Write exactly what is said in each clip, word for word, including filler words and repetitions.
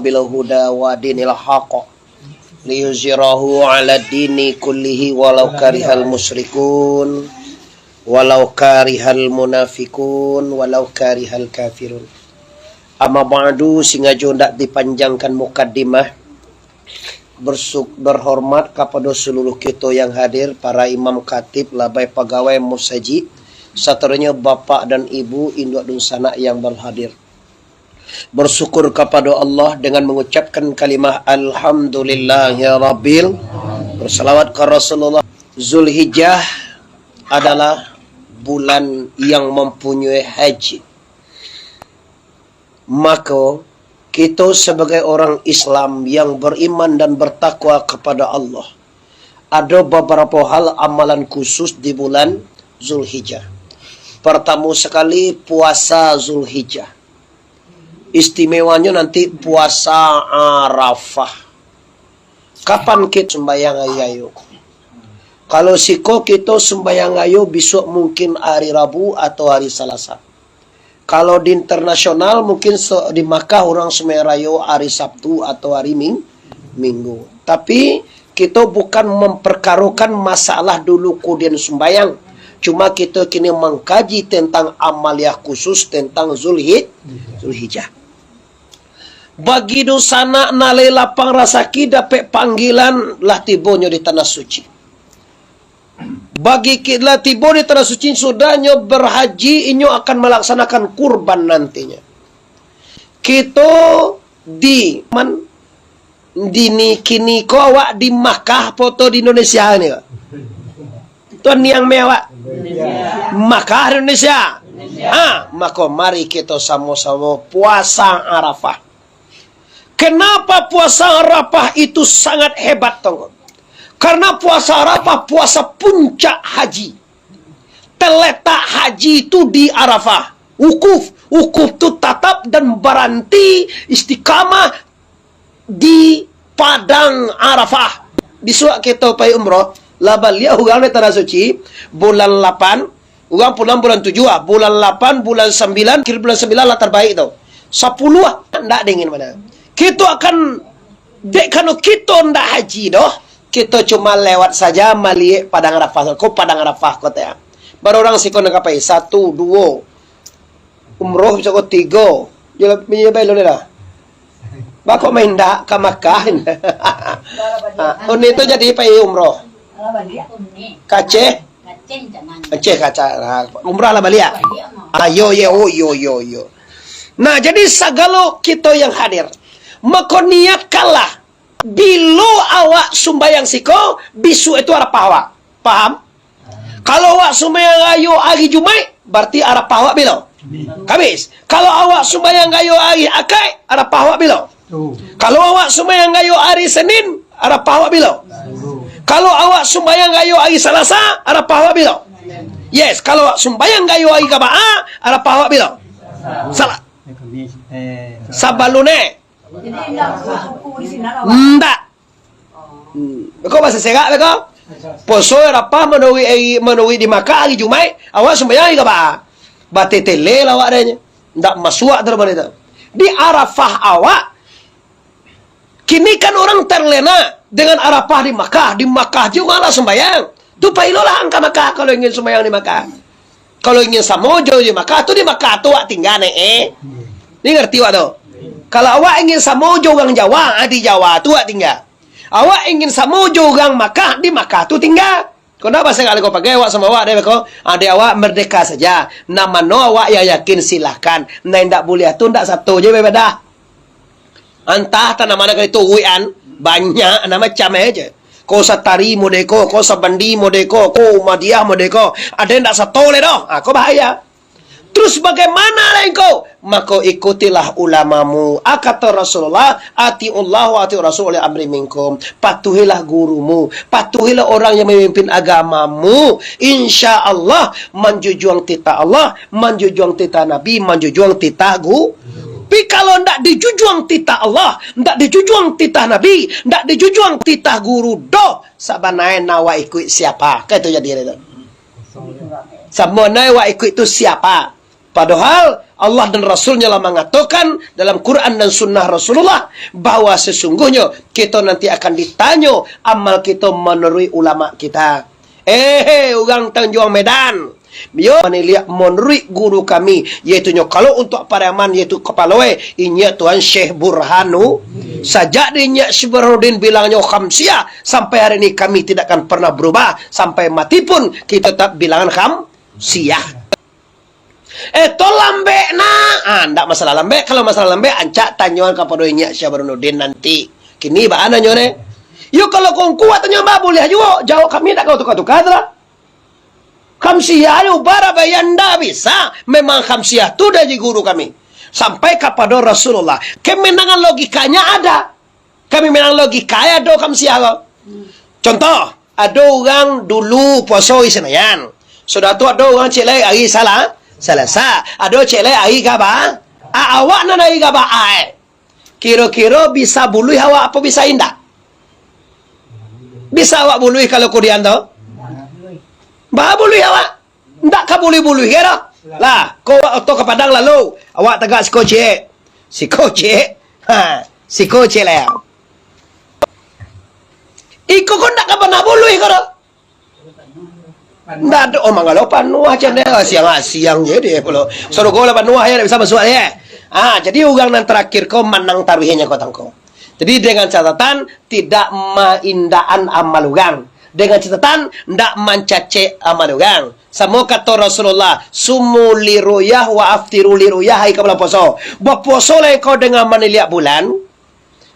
bil huda wa dinil haq, liyuzhirahu ala dini kullihi walau karihal musyrikun, walau karihal munafikun, walau karihal kafirun. Amma ba'du, singajo ndak dipanjangkan mukaddimah, bersuk-, berhormat kapado seluruh kito yang hadir, para imam, khatib, labai pagawai, musajik, saturanyo bapak dan ibu, induak dunsanak yang berhadir. Bersyukur kapado Allah dengan mengucapkan kalimah Alhamdulillahirabbil, bersalawat ka Rasulullah. Zulhijjah adalah bulan yang mempunyai haji. Maka, kito sabagai orang Islam yang beriman dan bertakwa kapado Allah, ado babarapo hal amalan khusus di bulan Zulhijjah. Partamo sakali, puasa Zulhijjah. Istimewanyo nanti puasa Arafah. Kapan kito sumbayang ari rayo? Kalau siko kito sumbayang rayo bisuak mungkin ari Rabu atau ari Salasa. Kalau di internasional, mungkin se-, di Makkah urang sumbayang rayo ari Sabtu atau ari Ming-, Minggu. Tapi, kito bukan memperkarokan masalah dulu kudian sumbayang. Cuma kito kini mangkaji tentang amaliah khusus tentang Zulhij-, Zulhijjah. Bagi dunsanak nan lai lapang rasaki dapek panggilan, lah tibonyo di Tanah Suci. Bagi ki-, lah tibo di Tanah Suci, sudahnyo berhaji, inyo akan malaksanakan kurban nantinyo. Kito di man-, dini kini ko awak di Makkah apo di Indonesia ni ko? Tuan niang me awak? Makkah, Indonesia. Ha, mako mari kito samo-samo puasa Arafah. Kenapa puasa Arafah itu sangat hebat, tongko? Karena puasa Arafah, puasa puncak haji. Terletak haji itu di Arafah. Wukuf, wukuf tu tatap dan baranti istiqamah di Padang Arafah. Bisuak kito pai umroh, lah baliak urang di Tanah Suci, bulan lapan, urang pulang bulan tujuah, ah, bulan lapan, bulan sambilan, kira bulan sambilan lah terbaik tu. Sapuluah, ah, ndak dingin bana. Kito akan, dek karano kito ndak haji doh, kito cuma lewat saja maliek Padang Arafah, ko Padang Arafah ko teh. Bara urang siko nan ka pai, satu, duo, umroh bisa ko tigo. Yo, lah, yo, bae lo ni lah. Bako main dak ka Makkah. Ah, uni tu jadi pai umroh. Ka Aceh? Aceh kaca. Ah, umrah lah baliak. Ah, yo, yo, oh, yo, yo, yo. Nah, jadi sagalo kito yang hadir. Mako niatkanlah, bilo awak sumbayang siko, bisuak itu Arafah awak. Paham? Kalau awak sumbayang rayo ari Jumaik, bararti Arafah awak bilo? Kamis. Kalau awak sumbayang rayo ari Akaik, Arafah awak bilo? Kalau awak sumbayang rayo ari Senin, Arafah awak bilo? Kalau awak sumbayang rayo ari Salasa, Arafah awak bilo? Yes, kalau awak sumbayang rayo ari Jumaik, Arafah awak bilo? Salah. Sabalun e. Ndak. Hmm. Beko baso serak beko. Poso Arafah manuruik ari, manuruik di Makkah ari Jumaik, awak sumbayang ari Jumaik. Batetele lah awak deh nyo. Ndak masuak tu. Di Arafah awak, kini kan urang terlena dengan Arafah di Makkah, di Makkah juo lah sumbayang. Tu pailolah ang ka Makkah kalau ingin sumbayang di Makkah. Kalau ingin samo jo di Makkah tu, di Makkah tu awak tingga, Nek, eh. Ni ngerti awak tu? Kalau awak ingin samo jo urang Jawa, ah, di Jawa tu awak tingga. Awak ingin samo jo urang Makkah, di Makkah tu tingga. Kok ndak baso kali ko pagai awak samo awak deh ko? Ah, dek awak merdeka saja. Nan mano awak yang yakin, silahkan. Nan indak buliah tu ndak sato je bae dah. Antah tanaman nan ka dituruikan, banyak nan macam aja. Ko Satari modeko, ko Sabandi modeko, ko Umadiyah modeko. Ado nan ndak sato lai doh. Ah, ko bahaya. Terus bagaimana lai ko? Mako ikutilah ulamamu. Ah, kata Rasulullah, "Atiullah wa atiur rasul ulil amri minkum." Patuhilah gurumu, patuhilah orang yang memimpin agamamu. Insya Allah, manjujuang titah Allah, manjujuang titah Nabi, manjujuang titah gu-, Tapi kalau ndak dijujuang titah Allah, ndak dijujuang titah Nabi, ndak dijujuang titah guru doh, sabana nan awak ikuik siapa? Kan itu jadi dia tu. Sabana nan awak ikuik tu siapa? Padahal Allah dan Rasul-Nya lah mangatokan dalam Quran dan Sunnah Rasulullah, bahwa sesungguhnyo kito nanti akan ditanyo amal kito manuruik ulama kita. Eh, urang Tanjuang Medan, yo maniliak manuruik guru kami, yaitunyo kalau untuak Pariaman, yaitu kapalo, eh, inyo Tuan Syekh Burhanu. Sajak di inyo Syekh Burhanuddin bilangnyo khamsiah, sampai hari ini kami tidak akan pernah berubah, sampai mati pun kito tetap bilangan khamsiah. Eh, to lambek nak. Ah, ndak masalah lambek. Kalau masalah lambek, ancak tanyoan kapado inyo Syekh Burhanuddin nanti. Kini baa nanyo ne? Yo, kalau kongku tanyo ba buliah juo. Jawab kami ndak ka tuka-tuka tu lah. Khamsiah yo bara bayar ndak bisa. Memang khamsiah tu dari guru kami. Sampai kapado Rasulullah. Kemenangan logikanya ada. Kami memang logika ado khamsiah ko. Contoh, ado urang dulu puaso ari Sinayan. Sudah tu ado urang ciek lai ari Sala-, Salasa. Ado ciek lai ari Gaba. A, awak nan ari Gaba ai. Kiro-kiro bisa buluih awak apo bisa indak? Bisa awak buluih kalau kudian tu? Ba buluih awak. Ndak ka buluih-buluih ka doh. Lah, ko awak oto ka Padang lalu, awak tagak siko ciek. Siko ciek. Ha, siko ciek lah. Iko ko ndak ka panah buluih ka doh. Ndak ado, oh, mangalo panuah cam deh. Asiang-asiang je deh pulo. Sarugo lah panuah ya, ndak bisa masuak ya. Ah, jadi urang nan tarakhir ko manang taruihnyo ko tangko. Jadi dengan catatan tidak maindaan amal urang. Dengan catatan ndak mancacek amal urang. Samo kato Rasulullah, "Sumu li ruyah wa aftiru li ruyah," ari ka bulan puaso. Bapuaso lai kau dengan maniliak bulan,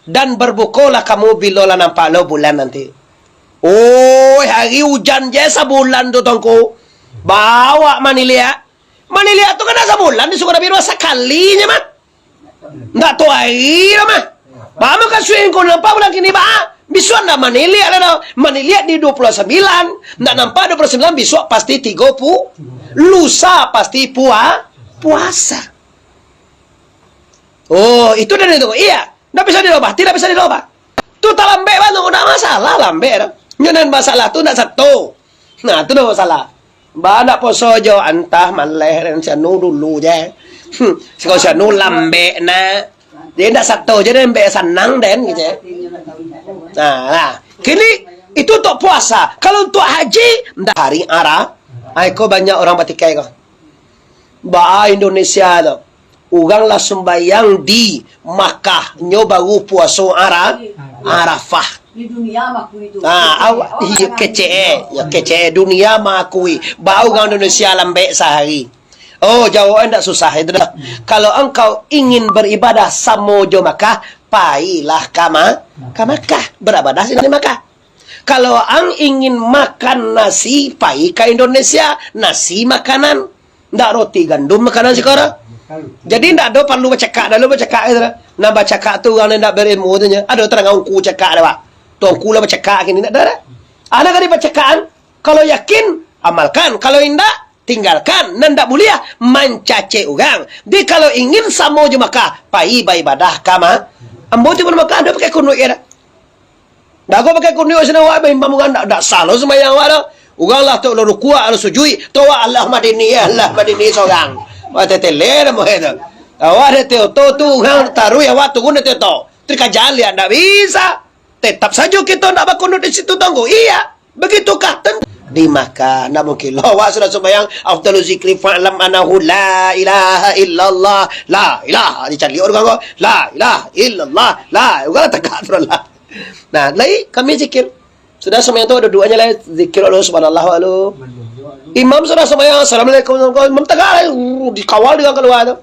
dan barbukolah kamu bilo lah nampak lo bulan nanti. Oi, hari ujan je sabulan tu, Tongku. Baa awak maniliak. Maniliak tu kan ndak sabulan, di Sukodabi sakali je mah. Ndak tu ari lah mah. Baa mukasuik ko nampak bulan kini, baa? Bisuak ndak maniliak lah doh. Maniliak di dua puluh sembilan. Ndak nampak dua puluh sembilan, bisuak pasti tigo puluh. Lusa pasti pua-, puasa. Oh, itu dari itu. Iya. Ndak bisa dirobah, tidak bisa dirobah. Tu talambek baru, ndak masalah lambek tu. Nyo nan masalah tu ndak sato. Nah, tu ndak masalah. Ba ndak poso jo, antah maleh den si anu dulu je. Hmm, siko si anu lambek nak. Jadi ndak sato je den, lambek sanang den gitu. Nah, nah. Kini itu untuk puasa. Kalau untuk haji, ndak hari Ara-, ai ko banyak urang batikai ko. Baa Indonesia tu. Urang lah sumbayang di Makkah, nyo baru puaso Ara-, Arafah. Di dunia mengakui itu. Ah, kecek awak, awak iya, kecek, eh. Ya, kecek, eh. Dunia mengakui. Baa urang Indonesia lambek sahari. Oh, jawaban ndak susah itu dah. Kalau engkau ingin beribadah samo jo Makkah, pailah ka Ma-, ka Makkah. Beribadah sini di Makkah. Kalau ang ingin makan nasi, pai ka Indonesia, nasi makanan. Ndak roti gandum makanan siko doh. Jadi ndak ado parlu bacakak dulu, bacakak gitu doh. Nah, bacakak tu urang nan ndak berilmu tu nyo. Ado tarang ungku cakak ado, Pak. Tuangku lah bacakak kini ndak ado doh. Ana kali bacakaan, kalau yakin, amalkan. Kalau indak, tinggalkan. Nan ndak buliah, mancacek urang. Jadi kalau ingin samo jo Makkah, pai baibadah ka Ma-, ambo tu pun Makkah ado pakai kunuik ya dah. Dak ko pakai kunuik sinan awak, imam urang dak, dak sah lo sumbayang awak tu. Urang lah tu lo rukuak, lo sujuik, tu awak Allah madini, Allah madini sorang. Awak tetele namo itu. Awak dek tu, tu, tu urang taruih awak turun dek tu. Terkajalian dak bisa. Tetap sajo kito ndak bakunut di situ tonggo. Iya. Begitukah? Tentu. Di Makkah, ndak mungkin lo. Awak sudah sumbayang, afdalu zikri fa'lam anahu la ilaha illallah. La ilaha, dicari urang ko. La ilaha illallah. La, urang tegak tu lah. Nah, lai kami zikir. Sudah sumbayang tu, duduaknyo lai zikir Allah subhanallah wa lu. Imam sudah sumbayang, assalamualaikum, imam tegak lai, uh, dikawal dengan kalua tu.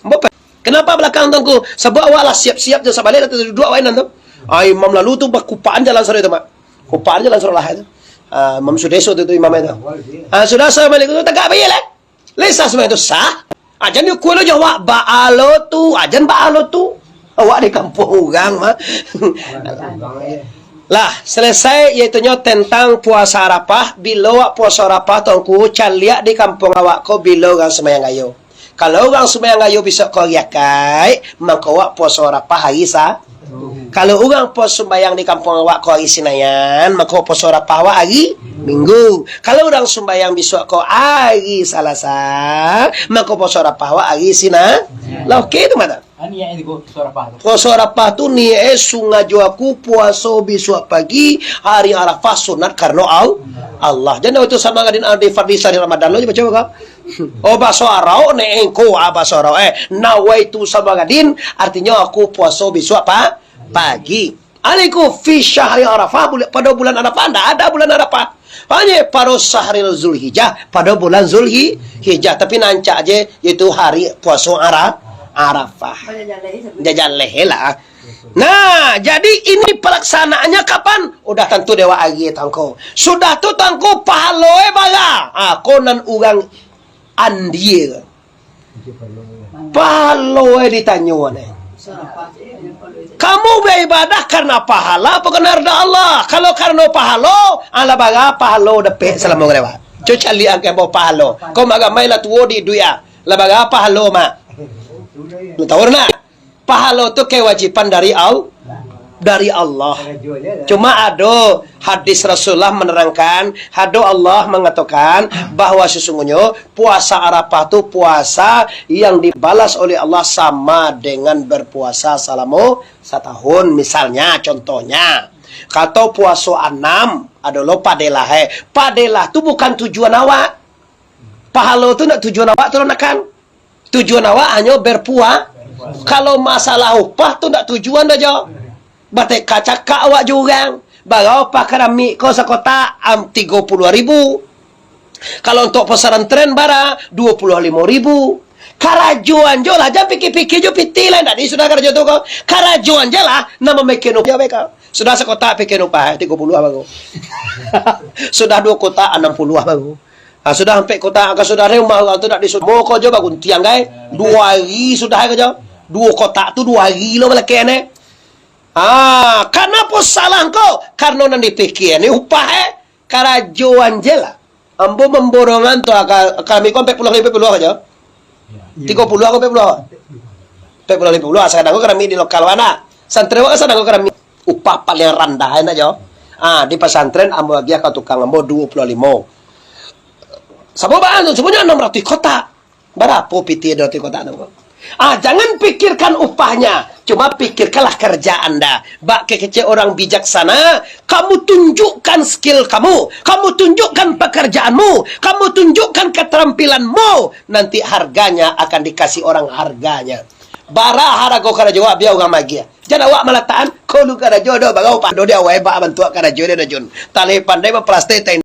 Bapak, kenapa balakang tongku? Sabab awak lah siap-siap, jan sabalik lah taduduak awak nan tu. Ah, imam lalu tu bakupaan jalan sore tu, Mak. Kupaan jalan sore lah tu. Ah, imam sudah esok tu, tu imam itu. Ah, sudah assalamualaikum tu tegak bae lah. Lai sah sumbayang tu sah. Ah, jan diukua lo jo awak, baa lo tu, ah, jan baa lo tu. Awak di kampuang urang mah. Lah, selesai, yaitunyo tentang puasa Arafah. Bilo awak puasa Arafah, tongku, caliak di kampuang awak ko bilo urang sumbayang gayo. Kalau urang sumbayang gayo bisuak ko ari Akaik, mangko awak puasa Arafah ari Sa-, Kalau urang puasa sumbayang di kampuang awak ko ari Sinayan, mangko puasa Arafah awak ari Minggu. Kalau urang sumbayang bisuak ko ari Salasa, mako puaso Arafah wak ari Sina. Lah oke tu mah. Ah, niat itu puaso Arafah tu. Puaso Arafah tu niat e, sungajo aku puaso bisuak pagi, hari Arafah sunat karano Al-, Allah. Jan itu sama ngadin adi Fardisa di Ramadan lo je baco ka. Oh, baso Arab ne engko, ah, baso Arab. Eh, nawaitu sama ngadin, artinyo aku puaso bisuak pa-, pagi. Alaiku fi syahri Arafah, bul-, pado bulan Arafah, ndak ada bulan Arafah. Hanya pado syahril Zulhijjah, pado bulan Zulhi-, Hijjah. Tapi nan rancak je, yaitu hari puaso Ara-, Arafah. Jajaleh lah. Nah, jadi ini palaksanaannyo kapan? Udah tantu dek awak ari tangko. Sudah tu tangko pahalo e bara. Ah, ko nan urang andie. Pahalo e ditanyo ne. Kamu baibadah karano pahala apo karano rida Allah? Kalau karano pahalo, alah bara pahalo dapek salamo ko lewat. Cubo caliak angkek bao pahalo. Ko mak ramai lah tuo di duit ah. Lah bara pahalo mak. Lu tahu nak? Pahalo tu kewajiban dari Al-, dari Allah. Cuma ado hadis Rasulullah menerangkan, ado Allah mengatakan bahwa sesungguhnyo puasa Arafah tu puasa yang dibalas oleh Allah sama dengan berpuasa salamo satahun. Misalnya, contohnya, kato puaso anam ado lo padelah, eh. Padelah tu bukan tujuan awak. Pahalo tu ndak tujuan awak tu, nakan. Tujuan awak hanyo berpua-, kalau masalah upah tu ndak tujuan doh, Jo. Bateka cakak awak jo urang. Bara upah karamik ko sakotak? Am, tigo puluah ribu. Kalau untuak pesantren bara? Duo puluah limo ribu. Karajoan jo lah, jan pikir-pikir jo pitih lah, ndak di sudah karajo tu ko. Karajoan je lah, nan mamikian upah bae ko. Sudah sakotak pikian upah, tigo puluah baru. Sudah duo kotak, anam puluah baru. Ah, sudah ampek kotak, ka sudah rumah urang tu nak disuruh. Mo ko jo baguntiang, gai. Duo ari sudah ko jo. Duo kotak tu duo ari lo balakeh ne. Ah, kanapo salah ko? Karano nan dipikia ni upah, eh. Karajoan je lah. Ambo mamborongan tu, ah, ka-, kami ko ampek puluah, ampek puluah ajo. Tigo puluah ko ampek puluah. Ampek puluah, ampek puluah. Sadang ko kami di lokal wana. Santri wak sadang ko kami. Upah paling randah, enak jo. Ah, di pasantren ambo agiah ka tukang ambo duo puluah limo. Samo baa tu, samuanyo anam ratuih kotak. Barapo pitih duo ratuih kotak tu? Ah, jangan pikirkan upahnya, cuma pikirkanlah kerja anda. Bak kecek urang bijaksana, kamu tunjukkan skill kamu, kamu tunjukkan pekerjaanmu, kamu tunjukkan keterampilanmu, nanti harganya akan dikasih orang harganya. Bara harago karajo awak, bia urang magiah. Jan awak malatakan, ko lu karajo do, bagau pado di awai bak bantuak karajo di dajun. Taleh pandai baplastik, tai